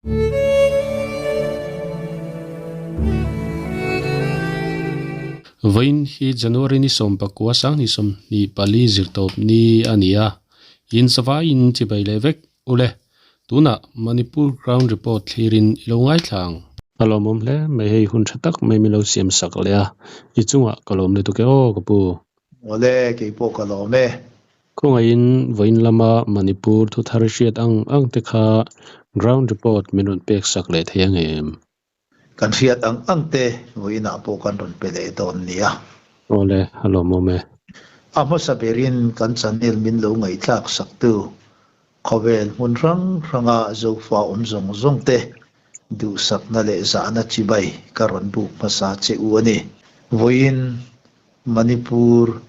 Vawiin hi January ni 19 2024 zirtawp ni a ni a, in zavaiin chibai leh vek ule. Tunah Manipur Ground Report thlirin i lo ngaithla ang. A lawmawm hle mai hei hun tha tak mai min lo siam sak leh a, i chungah ka lawm lutuk e aw ka pu. Awle, keipawh ka lawm e. Khawngaihin vawiin lama Manipur thuthar hriat ang ang te kha ground report min rawn pek sak leh thei ang em? Kan hriat ang ang te vawiinah pawh kan rawn pe leh dawn nia. Awle, a lawmawm e. A hmasa berin kan channel min lo ngaihthlak saktu khawvel hmun hrang hranga Zofa awm zawng zawng te duhsakna leh zahna chibai ka rawn buk hmasa che u a ni. Vawiin Manipur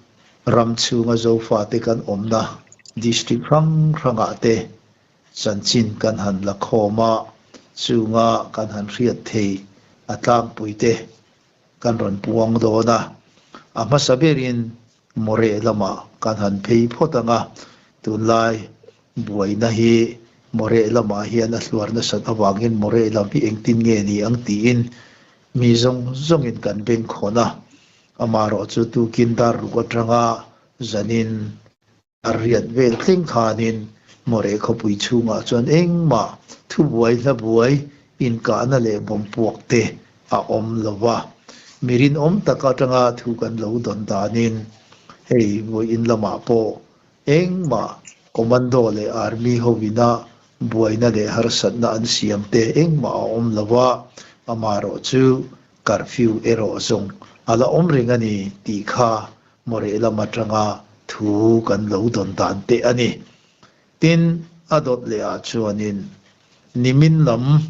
ram chhunga Zofate kan awmna district hrang hrangah te chanchin kan han la khawm a, chunga kan han hriat thei a tlangpui te kan rawn puang dawn a. A hmasa berin Moreh lamah kan han phei phawt ang a, tunlai buaina hi Moreh lamah hian a hluar nasat avangin Moreh lam hi engtin nge ni ang tiin Mi zawng zawngin kan bengkhawn a, amaherawh chu tukin dar ruk atanga zanin a riat vel thleng khanin Moreh khawpui chhungah chuan engmah thubuai hlabuai inkahna leh bawmpuak te a awm lo va. Mi rinawm tak atanga thu kan lo dawn danin hei vawiin lamah pawh Engmah Commando leh Army hovina buaina leh harsatna an siam te engmah a awm lo a, amaherawh chu curfew erawh zawng a la awm reng a ni tih kha Moreh lam atanga thu kan lo dawn dan te a ni. Tin, a dawt leh ah chuanin nimin lam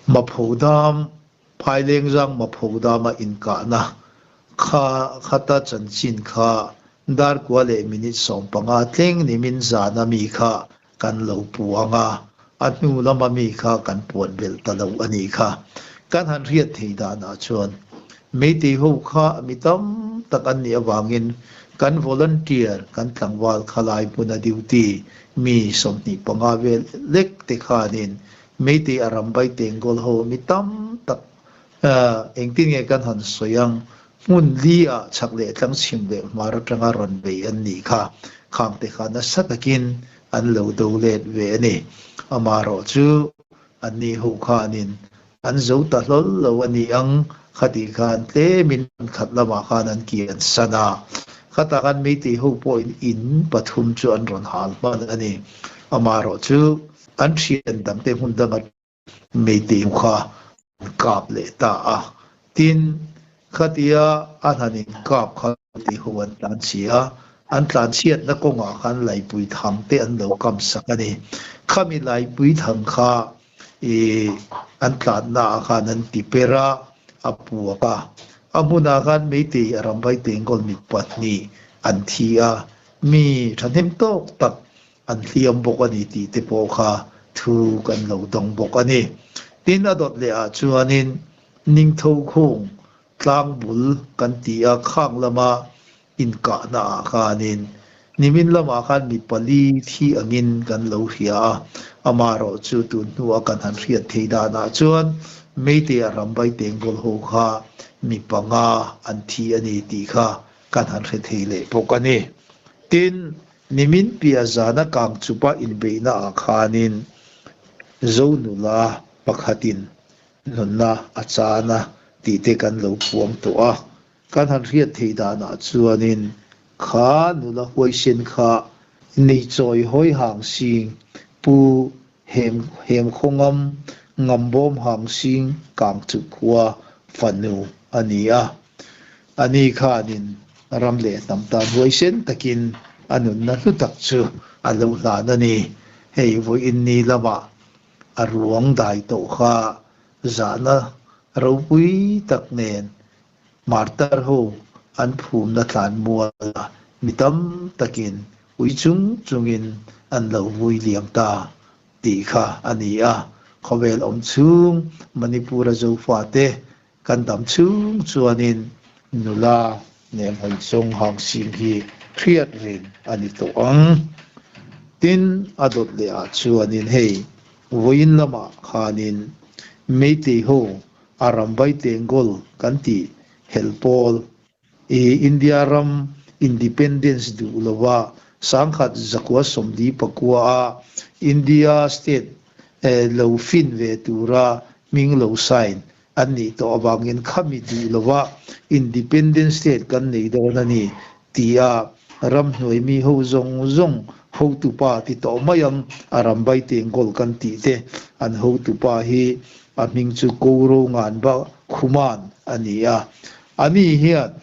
Maphodam Phailengzang Maphodama inkahna kha khata chanchin kha Darkua leh minute 15 tleng nimin zana mi kha kan lo puang a, a hnu lama mi kha kan puan belh ta lo a nih kha. Kan han hriat thei danah chuan Meitei ho kha mi tam tak an nih avangin kan volunteer, kan tlangval khalai hmuna duty mi 25 vel lek te khanin Meitei a rambai tengkawl ho mi tam tak engtin nge kan han sawi ang, hmun li ah chhak leh tlang chhim leh hmar atanga rawn bei an nih kha, khang te kha nasa takin an lo do let ve a ni. Amaherawh chu anni ho khanin an zo ta hlawl lo a ni ang, khatih khan tlemin an khat lamah khan an kian san a, khatah khan Meitei ho pawhin in pathum chu an rawn hal hman a ni. Amaherawh chu An thian dangte hmun danga Meitei kha an kap leh ta a, tin, khatia an han inkap kha Meitei ho an tlan chhi a, an tlan chhiatna kawngah khan Laipui thang te an lo kam sak a ni. Khami Laipui thang kha i an tlanna ah khan an ti per a, a puak a. A hmunah khan Meitei a ramvai tengkawl mi pahnih an thi a, mi thahnem tawk tak an hliam bawk a ni tih te pawh kha thu kan lo dawng bawk a ni. Tin, a dawt leh ah chuanin Ningtho khung tlang bul kan ti a, khang lama inkahna ah khanin nimin lamah khan mi pali thi angin kan lo hria a, amaherawh chu tun hnua kan han hriat thei danah chuan Meitei a rambai tengkawl ho kha mi panga an thi a ni tih kha kan han hre thei leh bawk a ni. Tin, Nimin piah zana kang chupa inbeihna ah khanin Zo nula pakhatin nunna a chan a tih te kan lo puang tawh a, kan han hriat theih danah chuanin kha nula huaisen kha Neichawi hawi hang sing Pu Hem Hem Khawngam Ngambawm hang sing kang chu khua fanu a ni a. Ani khanin ram leh hnam tan huaisen takin a nunna hlu tak chu a lo hlan a ni. Hei vawiin ni lamah a ruang dai tawh kha zahna ropui tak nen Martar ho an phumna tlan mualah mi tam takin ui chung chungin an lo vui liam ta tih kha a ni a. Khawvel awm chhung Manipur-a Zofate Kan dam chhung chuanin nula nen hawi zawng hang sim hi hriat reng a ni tawh ang. Tin, a dawt leh ah chuanin hei. Vawiin lamah khanin Meitei ho Arambai Tengol kan tih helh pawl i India ram independence duh lova 1949 a India state lo fin ve tura hming lo sign an nih tawh avangin khami duh lova independent state kan nei dawn a ni tia ramhnuai mi ho zawng zawng hotupa ti tawh mai ang a rambai tengkawl kan tih te an hotupa hi a hming chu Koro Nganba Khuman a ni a. Ani hian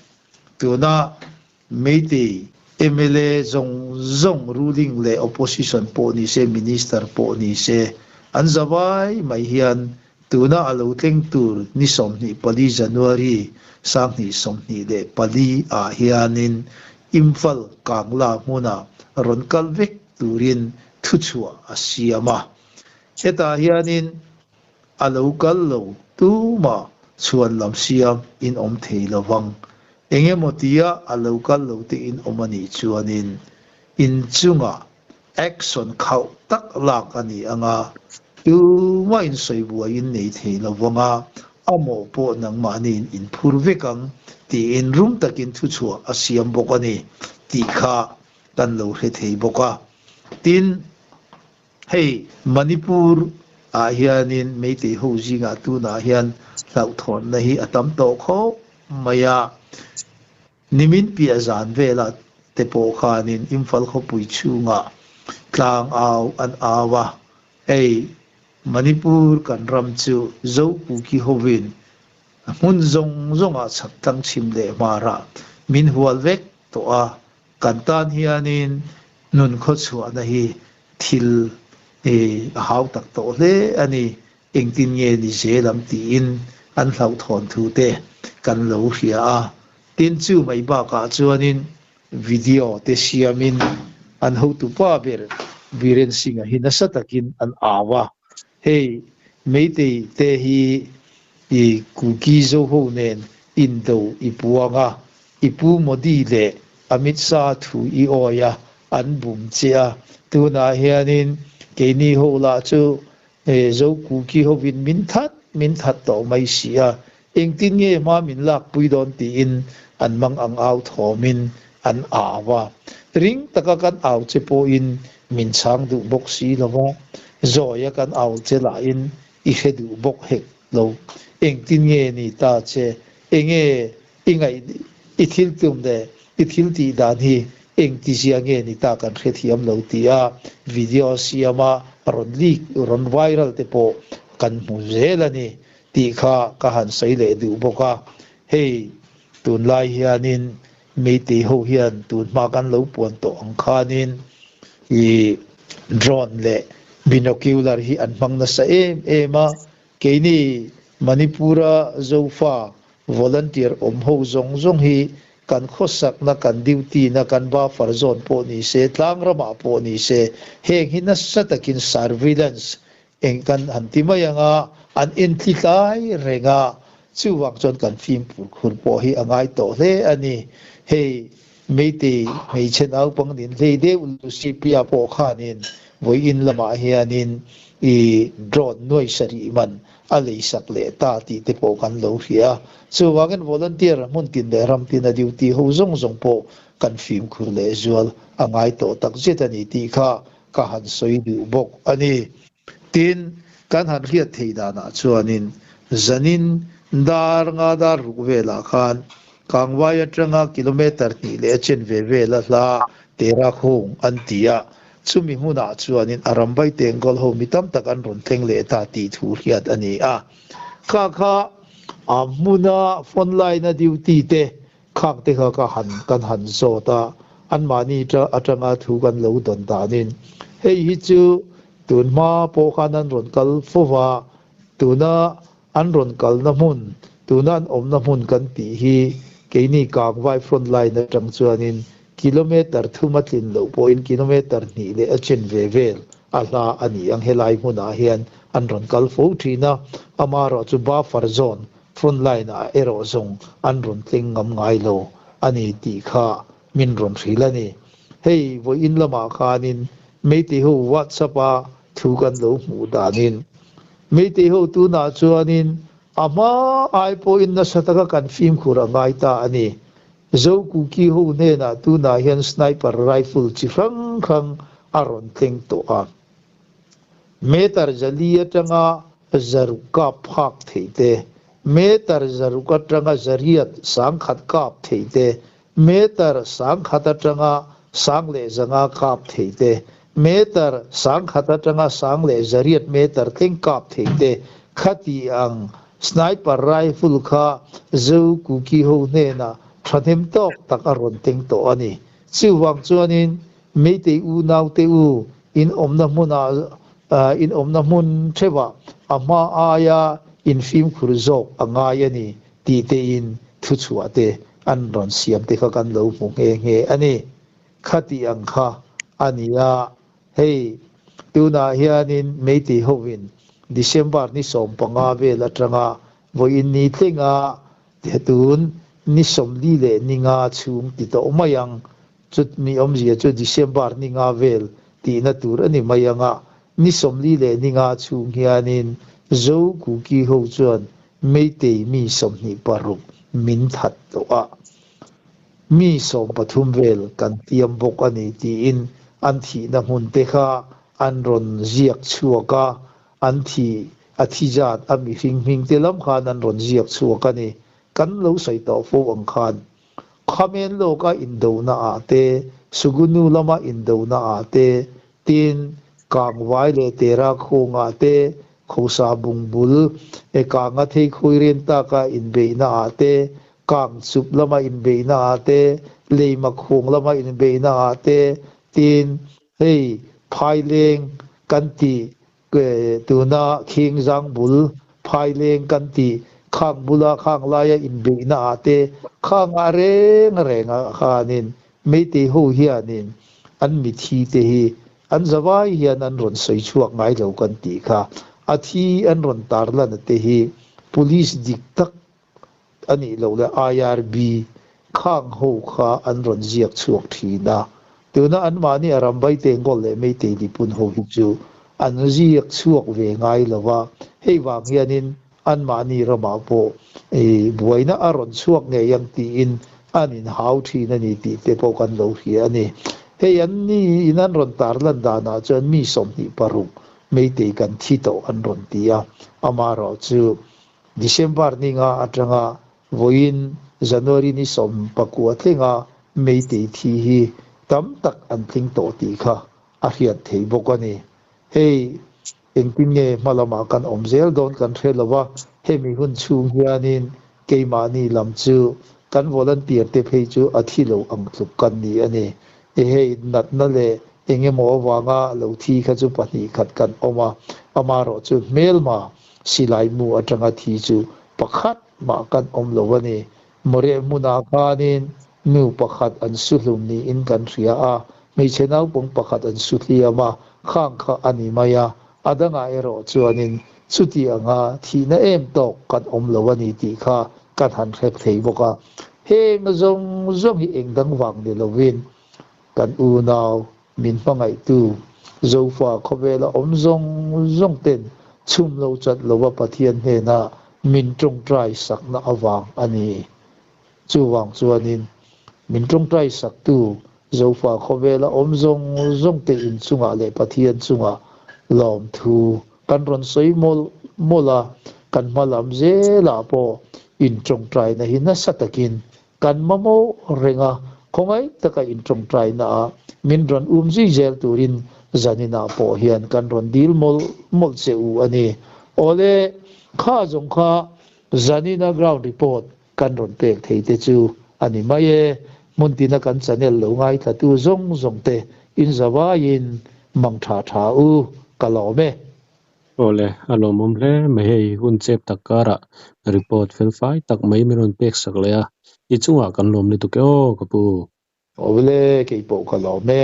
tuna Meitei mla zawng zawng ruling leh opposition pawh ni se minister pawh ni se an zavai mai hian tuna a lo thleng tur ni 24 January 2024 ah hianin Imphal Kangla hmuna rawn kal vek turin thuchhuah a siam a. Hetah hianin a lo kal lo tumah chhuan lam siam in awm thei lovang. Engemaw tia a lo kal lo te in awm a nih chuanin in chungah action khauh tak lak a ni ang a, tumah in sawi buai in nei thei lovang a, a mawh pawh nangmahniin in phur vek ang tiin rum takin thuchhuah a siam bawk a ni tih kha kan lo hre thei bawk a. Tin, Hei Manipur ah hianin Meitei ho zingah tunah hian hlauhthawnna hi a tam tawh khawp mai a. Nimin piah zan velah te pawh khanin Imphal khawpui chhungah tlang au an au a. Hei Manipur kan ram chu Zokuki hovin hmun zawng zawngah chhak tlang chhim leh hmarah min hual vek tawh a. Kan tan hianin nun khawchhuahna hi thil a hau tak tawh hle a ni. Engtin nge ni zel ang tiin an hlauhthawn thu te kan lo hria a. Tin, chu mai bakah chuanin video te siamin an hotupa ber Biren Singh-a hi nasa takin an au a. Hei Meitei te hi i Kuki Zoho nen indo i puang a, I pu Modi leh Amit Shah thu i awi a, an bum che a. Tunah hianin keini ho lah chu Zo Kuki hovin min that min that tawh mai si a, engtin nge hma min lakpui dawn tiin an mang ang au thawmin an au a. Ring taka kan au che pawhin min chhang duh bawk si lo va, zawia kan au che lahin i hre duh bawk hek lo. Engtin nge ni ta che? Enge I ngaih, i thil tum leh i thil tih dan hi eng ti zia nge ni ta kan hrethiam lo tih a video siama rawn leak, rawn viral te pawh kan hmu zel a ni tih kha ka han sawi leh duh bawk a. Hei tunlai hianin Meitei ho hian tun hma kan lo puan tawh ang khanin i drone leh binocular hi an hmang nasa em em a, keini Manipur-a Zofa Volunteer awm ho zawng zawng hi kan khawsakna, kan duty-na, kan buffer zone pawh ni se, tlang ramah pawh ni se, heng hi nasa takin surveillance eng kan han ti mai ang a, an entli tlai reng a, chuvang chuan kan fimkhur khur pawh hi a ngai tawh hle a ni. Hei Meitei hmeichhe naupang nin hlei deuh Lucy Pia pawh khanin vawiin lamah hianin i drone nuai sarih man a leisak leh ta tih te pawh kan lo hria a. Chuvangin volunteer hmun tin leh ram tina duty ho zawng zawng pawh kan fimkhur leh zual a ngai tawh tak zet a ni tih kha ka han sawi duh bawk a ni. Tin, kan han hriat theih danah chuanin zanin dar nga dar ruk velah khan Kangvai atanga kilometre hnih leh a chen ve vel a hla Terakhung an ti a, chumi hmunah chuanin a rambai Tengkawl ho mi tam tak an rawn thleng leh ta tih thu hriat a ni a. Kha kha a hmuna phone line a duty te khang te kha ka han kan han zawt a, anmahni atanga thu kan lo dawn danin hei hi chu tun hma pawh khan an rawn kal fo va, tuna An rawn kalna hmun, tuna an awmna hmun kan tih hi keini Kangvai front line atang chuanin kilometre thum a tlin loh pawhin kilometre hnih leh a chen ve vel a hla a ni ang. Helai hmunah hian an rawn kal fo thin a, amaherawhchu buffer zone front line ah erawh zawng an rawn tleng ngam ngai lo a ni tih kha min rawn hrilh a ni. Hei vawiin lamah khanin Meitei ho WhatsApp a. Thu kan lo hmuh danin Meitei ho tunah chuanin a hma ai pawhin nasa taka kan fimkhur a ngai ta a ni. Zo Kuki ho hnenah tunah hian sniper rifle chi hrang hrang a rawn thleng tawh a. Meter 400 atanga 600 kap phak theih te, meter 600 atanga 800 1000 kap theih te, meter 1000 atanga 1005 kap theih te, meter 1000 atanga 1008 meter thleng kap theih te, khati ang sniper rifle kha Zo Kuki ho hnenah thahnem tawk tak a rawn teng tawh a ni. Chuvang chuanin Meitei unaute u, in awmna hmunah in awmna hmun theuhah a hma aia in fimkhur zawk a ngai a ni tih tein thuchhuah te an rawn siam te kha kan lo hmu nghe nghe a ni. Khati ang kha a ni a, hei tunah hianin Meitei hovin December ni 15 vel atanga vawiin ni tlenga tun ni 45 chhung ti tawh mai ang. Chutmi awmzia chu December ni nga vel tihna tur a ni mai ang a, ni 45 chhung hianin Zo Kuki ho chuan Meitei mi 26 min that tawh a, mi 13 vel kan tiam bawk a ni tiin an thihna hmun te kha an rawn ziak chhuak a, an thi a thi zat a mihring hming te lam khan an rawn ziak chhuak a ni. Kan lo sawi tawh fo ang khan Khamen lawka indona ah te, Sugunu lama indona ah te, tin, Kangvai leh Tera khawngah te, Khosa bungbul, e Kanga thei khawi ren taka inbeihna ah te, Kangchup lama inbeihna ah te, Leima khawng lama inbeihna ah te, tin, hei Phaileng kan tih Tuna khing zang bul phaileng kan tih khang bula khang laia inbeihna ah te khang ah reng reng ah khanin Meitei ho hianin an mithi te hi an zavai hian an rawn sawi chhuak ngai lo kan tih kha. A thi an rawn tarlan a te hi Police dik tak a nih loh leh IRB khang ho kha an rawn ziak chhuak thin a, tuna anmahni a Rambai Tengkawl leh Meitei Lipun ho hi chu an ziak chhuak ve ngai lo va, hei vang hianin anmahni ramah pawh buaina a rawn chhuak ngei ang tiin an inhau thin a ni tih te pawh kan lo hria a ni. Hei an ni in an rawn tarlan danah chuan mi 26 Meitei kan thi tawh an rawn ti a, amaherawhchu December ni nga atanga vawiin January ni 19 thlenga Meitei thi hi tam tak an tling tawh tih kha a hriat thei bawk a ni. Hei engtin nge hma lamah kan awm zel dawn kan hre lo a, hemi hun chhung hianin keimahni lam chu kan volunteer te phei chu a thi lo ang tluk kan ni a ni. E hei natna leh eng emaw avanga lo thi kha chu pahnih khat kan awm a, amaherawhchu hmelma Silai mu atanga thi chu pakhat mah kan awm lo a ni. Mawreh hmunah khanin nu pakhat an su hlum niin kan hria a, hmeichhe naupang pakhat an su hliam a, khang kha a ni mai a. A dangah erawh chuanin chuti anga thihna em tawk kan awm lo a ni tih kha kan han hrek thei bawk a. Heng zawng zawng hi eng dang vang ni lovin kan unau Min hmangaihtu Zofa khawvela awm zawng zawng ten chhum lo chat lova Pathian hnena min tawngtai sakna avang a ni. Chuvang chuanin min tawngtai saktu Zofa khawvela awm zawng zawng te inchungah leh Pathian chungah lawmthu kan rawn sawi mawlh mawlh a, kan hma lam zelah pawh intawngtaina hi nasa takin Kan mamawh reng a, khawngaih taka intawngtaina ah min rawn um zui zel turin zaninah pawh hian kan rawn dil mawlh mawlh che u a ni. Awle, kha zawng kha zanina ground report kan rawn pek thei te chu a ni mai e. Hmun tina kan channel lo ngaithlatu zawng zawng te inzavaiin mang tha tha u, ka lawm e. Awle, a lawmawm hle mai hei hun chep tak karah report fel fai tak mai min rawn pek sak leh a, i chungah kan lawm lutuk e aw ka pu. Awle, keipawh ka lawm e.